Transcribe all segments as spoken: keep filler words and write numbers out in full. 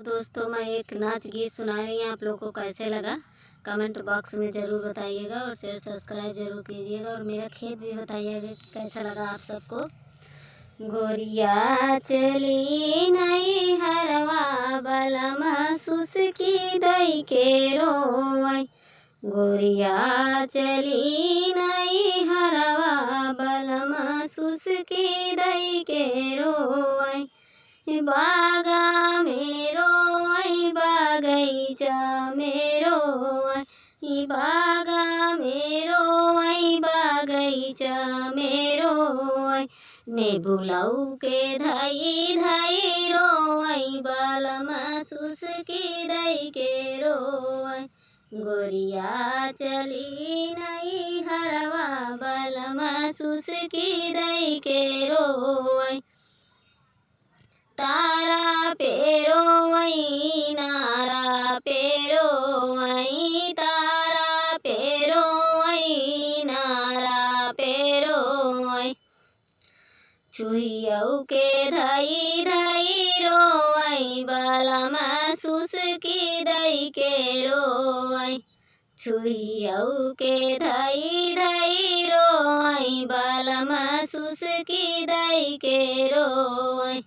दोस्तों, मैं एक नाच गीत सुना रही हूँ, आप लोगों को कैसे लगा कमेंट बॉक्स में ज़रूर बताइएगा और शेयर सब्सक्राइब ज़रूर कीजिएगा और मेरा खेत भी बताइएगा कि कैसा लगा आप सबको। गोरिया चली नैहरवा बलमा सुसुकी दई के रोवै, गोरिया चली नैहरवा बलमा सुसुकी दई के रोवै। बागा में रोवै, बागैचा में रोवै, बागा में रोवै, बागैचा में रोवै। नेबू लौके धई धई रोवै, बलमा सुसुकी दई के रोवै। गोरिया चली नैहरवा बलमा सुसुकी दई के रोवै। तारा पे रोवै, नारा पे रोवै, तारा पे रोवै, नारा पे रोवै। छुहियौ के धई धई रोवै, बलमा सुसुकी दई के रोवै। छुहियौ के धई धई रोवै, बलमा सुसुकी दई के रोवै।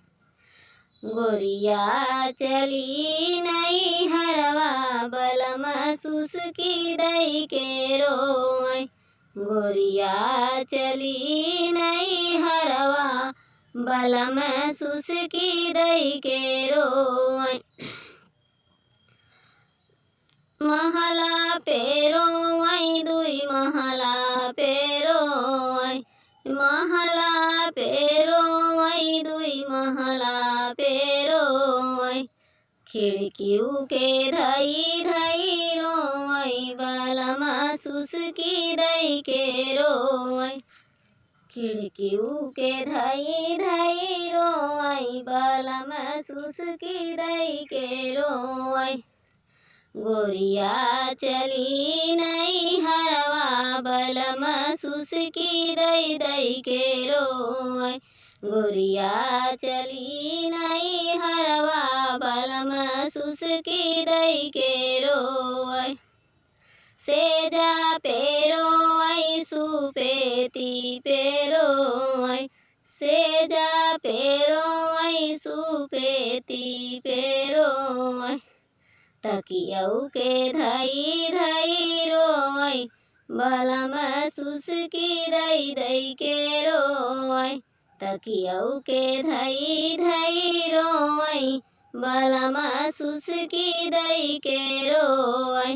गोरिया चली नैहरवा बलमा सुसुकी दई के रोवै। गोरिया चली नैहरवा बलमा सुसुकी दई के रोवै। महला पे रोवै, दुई महला पे रोवै, महला पे रोवै, दुई महला पे रोवै। खिड़कियौ के धई धई रोवै, बलमा सुसुकी दई के रोवै। खिड़कियौ के धई धई रोवै, बलमा सुसुकी दई के रोवै। गोरिया चली नैहरवा बलमा सुसुकी दई दई के रोवै। गोरिया चली नैहरवा बलमा सुसुकी दई के रोवै। सेजा पे रोवै, सुपेती पे रोवै, सेजा पे रोवै, सुपेती पे रोवै। तकियौ के धई धई रोवै, बलमा सुसुकी दई दई के रोवै। तकियौ के धई धई रोवै, बलमा सुसुकी दई के रोवै।